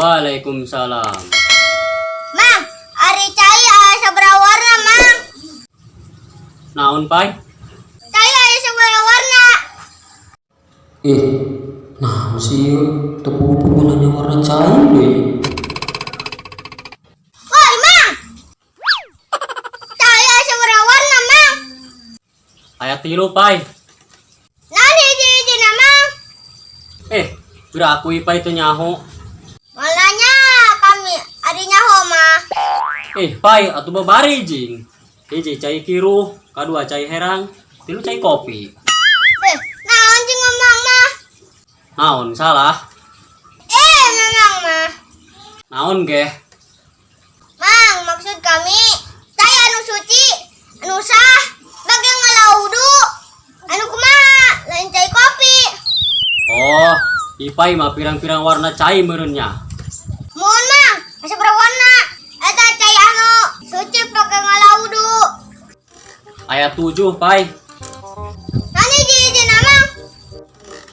Waalaikumsalam. Mang, ari cai aya sabaraha warna, Mang? Naon, Pai? Cai aya sabaraha warna? Ih, nah sih teu puguh nanya warna cai deh. Woi, Mang. Cai aya sabaraha warna, Mang? Aya tilu, Pai. Naon hiji-hijina, Mang? Eh, piraku Ipai teu nyaho. Moal nanya kami, ari nyaho mah. Eh, Pai, atuh babari jing. Hiji cai kiruh, kadua cai herang, tilu cai kopi. Eh, naon jeung ngomong mah? Naon salah? Eh, memang mah. Naon geh? Mang, maksud kami, cai anu suci, anu sah, bage ngalawudu. Anu kumaha, lain cai kopi. Oh, Ipai mah pirang-pirang warna cai meureun nya. Mohon, Mang, asa warna? Eta cai anu suci pake ngalawudu. Aya 7, Pai. Naon hiji-hijina, Mang?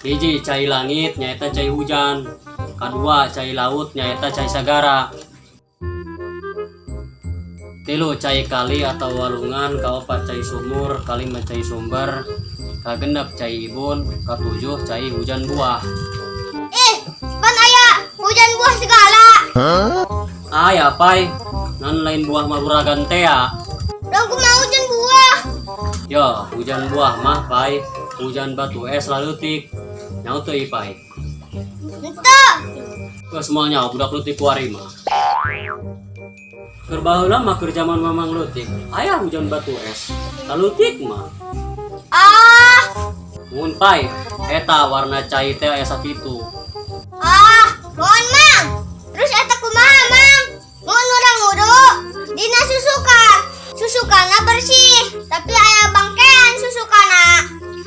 Hiji cai langit nyaeta cai hujan. Kadua cai laut nyaeta cai sagara. Tilu cai kali atau walungan, kaopat cai sumur, kalima cai sumber, kagenep cai ibun, katujuh cai hujan buah. Eh, pan aya hujan buah segala. Aya, Pai, nan lain buah maruragan tea. Dong kumaha hujan buah? Yo, hujan buah mah, Pai, hujan batu es laleutik. Nyaho teu, Pai? Henteu. Geus moal nyaho budak leutik kuari mah. Keur baheula mah, keur jaman mamang leutik, aya hujan batu es. Laleutik mah. Ah, Mun, Pai, eta warna cai teh aya sakitu. Ah, mohon, Mang. Terus eta kumaha, Mang? Mun urang wudu dina susukan. Susukana bersih, tapi aya bangkean susukana.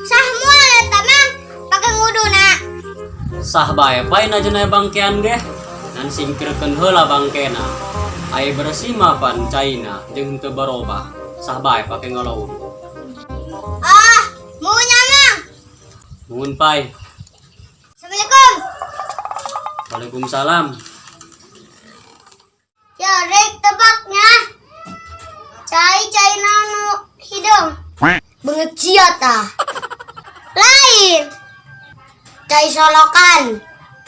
Sah moal eta, Mang, pake nguduna? Sah bae, Pai, najan aya bangkean ge. Ngan singkirkeun heula bangkena. Aya bersih mah pan caina jeung teu barobah. Sah bae pake ngalawudu. Ah, muhun nya, Mang. Muhun, Pai. Assalamualaikum. Waalaikumsalam. Ya, rek tebaknya. Cai cai naon nu hideung? Beungeut sia tah. Lain. Cai solokan.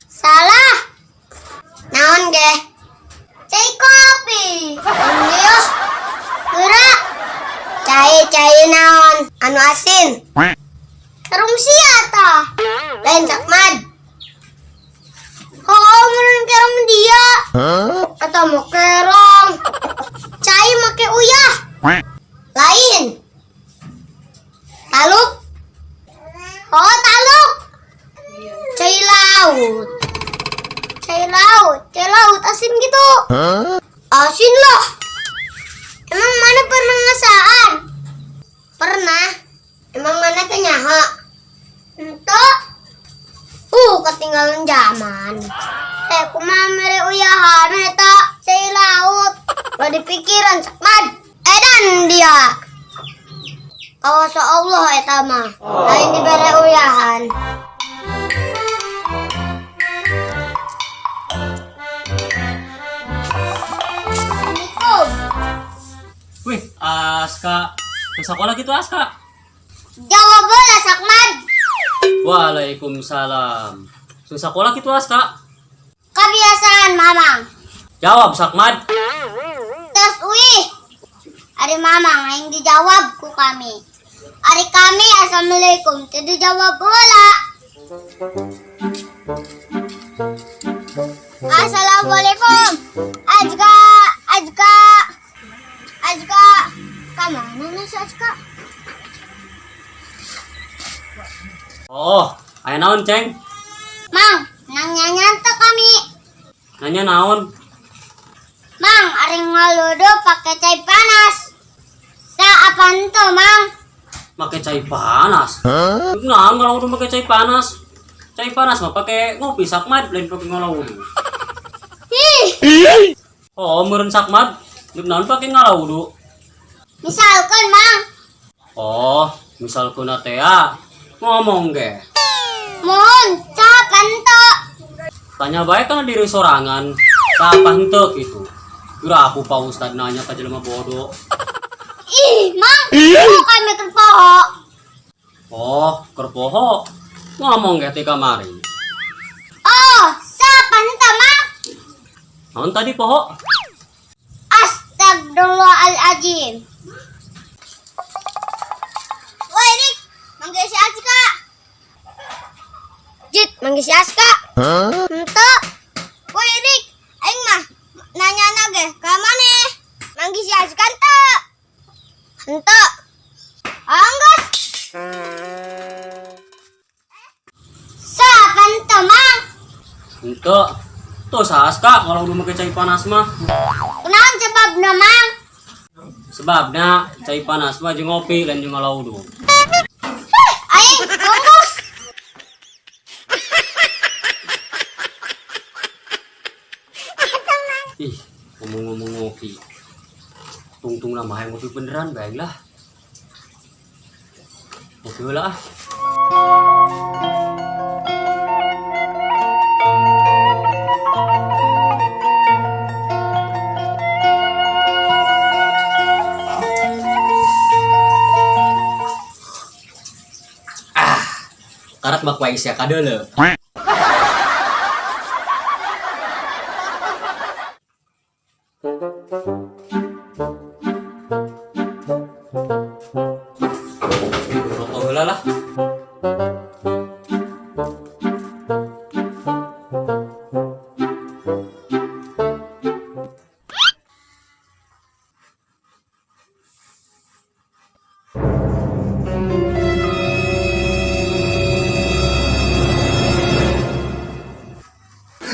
Salah. Naon ge? Cai kopi. Geus. Geura. Cai cai naon anu asin? Kerung sia tah. Lain, Sakmad. Oh, meureun kerong dia. Atau mau kerong. Cai make uyah. Lain. Taluk. Oh, taluk. Cai laut. Cai laut. Cai laut asin gitu. Asin lah. Emang maneh pernah ngasaan? Pernah. Emang maneh teu nyaho? Henteu. Ketinggalan zaman. Eh, kumaha mere uyahan eta cai laut? Lo dipikiran, Sakmad. Edan dia. Kawasa Allah eta mah. Lain dibere uyahan. Assalamualaikum. Wih, Aska. Ke sekolah gitu, Aska. Jawab bola, Sakmad. Waalaikumsalam. Ke sekolah gitu, Aska. Kebiasaan Mamang. Jawab, Sakmad. Terus uih. Ari Mamang aing dijawab ku kami. Ari kami assalamualaikum teu dijawab bola. Assalamualaikum. Azka, Azka. Azka. Kamana nih si Azka? Oh, aya naon, Ceng? Mang, nanya teu kami. Nanya naon? Mang, ari ngaludu pakai cai panas. Sah apa henteu, Mang? Make cai panas. Nah, ngalawu make cai panas. Cai panas mah pake ngopi, Sakmad, lain pake ngalawu. Ih, Oh, meureun, Sakmad. Deuk naon pake ngalawu? Misalkan, Mang. Oh, misal kuna teh ngomong ge. Muhun, sah apa henteu? Tanya bae kana diri sorangan. Siapa henteu gitu. Kira aku Pak Ustad nanya ka jelema bodoh. Ih, Mang, kok kami keur poho? Oh, keur poho. Ngomong ge ti kamari. Oh, siapa henteu, Mang? Naon tadi poho? Astagfirullahaladzim. Woi, Rik, manggil si Aska. Jit, manggil si Aska. Henteu. Woi, Rik, aing mah nanya ge ka maneh? Manggil si Aska henteu? Henteu. Anggus. Siapa henteu, Mang? Henteu. Tuh saska kalau udah make cai panas mah. Kunaon sebabna, Mang? Sebabna cai panas mah jeung ngopi lain jeung ngalaudung. Aing, tunggu. Ih, ngomong-ngomong ngopi. Tungtung nama yang ngopi beneran, baiklah. Ngopi lah ah. Ah, karat mah kuai sia kadeuleu. Rokok heula lah.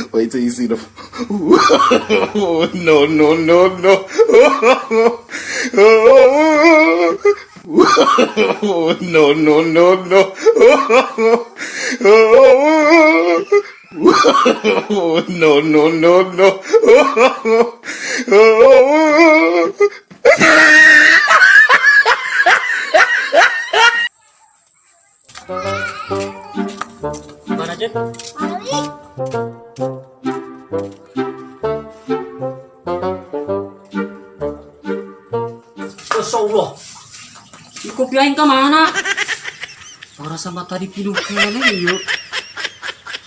Wait till you see the. No, no, no, no. No, no, no, no. No, no, no, no. Mana, Jet? Balik. Masya Allah. Ih, kopi aing ka mana? Suara sama tadi pinuh keneh yuk.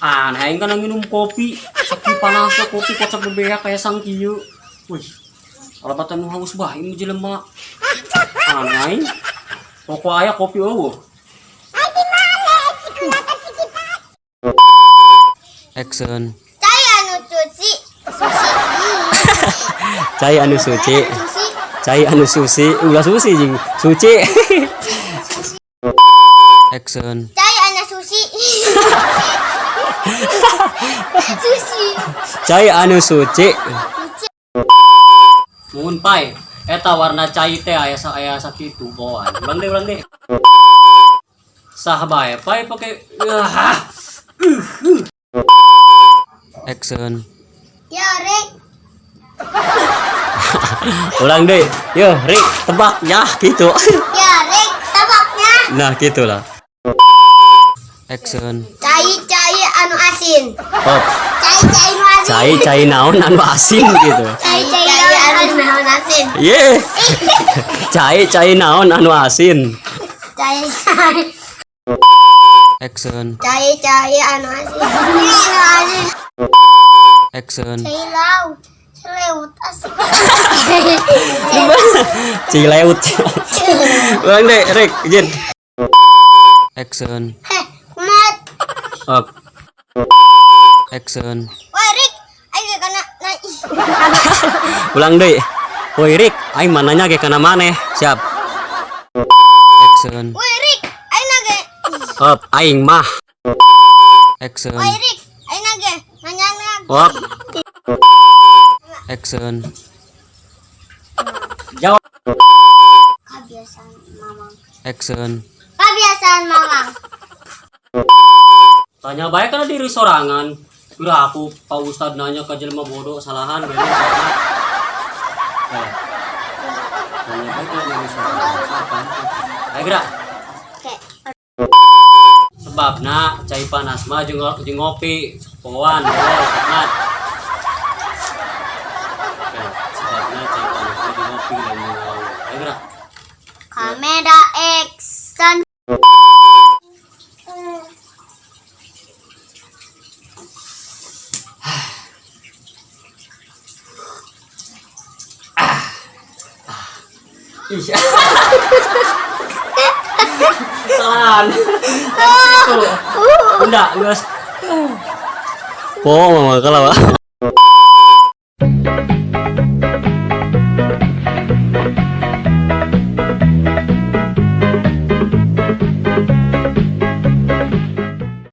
Aneh aing kan minum kopi. Saking panasnya kopi kocak bebeak kayak sang kieu. Wih. Alabatan nu haus bae nu jelema. Aneh aing. Rokok aya kopi eueuh. Action. Cai anu cuci. Susi. Cai anu suci. Susi. Cai anu susi, ulah susi jeung suci. Action. Cai anu susi. Susi. Cai anu suci. Suci. Mun pai, eta warna cai teh aya sa aya sakitu bawaan. Ulang deh, ulang deh. Sah bae pai pake ah. Action. Ya, Rik. Ulang deh. Yo, Rik, tebak ya gitu. Ya, Rik, tebaknya. Nah, gitulah. Action. Cai-cai anu asin. Oh, Cai-cai anu asin. cai cai naon anu asin gitu. Cai-cai anu naon asin. Ye. Cai cai naon anu asin. Cai-cai. Action. Cai-cai anu asin. Anu asin. Action. Cai laut. Celeut asik. Cileut. Ulang deh, Rik, izin. Action. Heh, kumat. Up. Action. Woi, Rik, aing ge kana na ih. Ulang deh. Woi Rik, aing mananya ge kana maneh. Siap. Action. Woi, Rik, aing na ge. Up, aing mah. Action. Woi, Rik, aing na ge nanya na. Up. Action. Jawab. Kebiasaan mamang. Action. Kebiasaan mamang. Tanya bae kana diri sorangan. Udah aku Pak Ustad nanya ke jelema bodoh salahan gini. Eh. Tanya bae kana diri sorangan. Apa? Ayo gerak. Oke. Sebab Sababna cai panas mah jeung ngopi poan, oh, nikmat. Ya, sababna cai panas mah jeung ngopi lain jeung ngalaung. Ayo gerak. Kamera action. Ih. Kesalahan. Itu. Enggak, geus. Po mama kalau.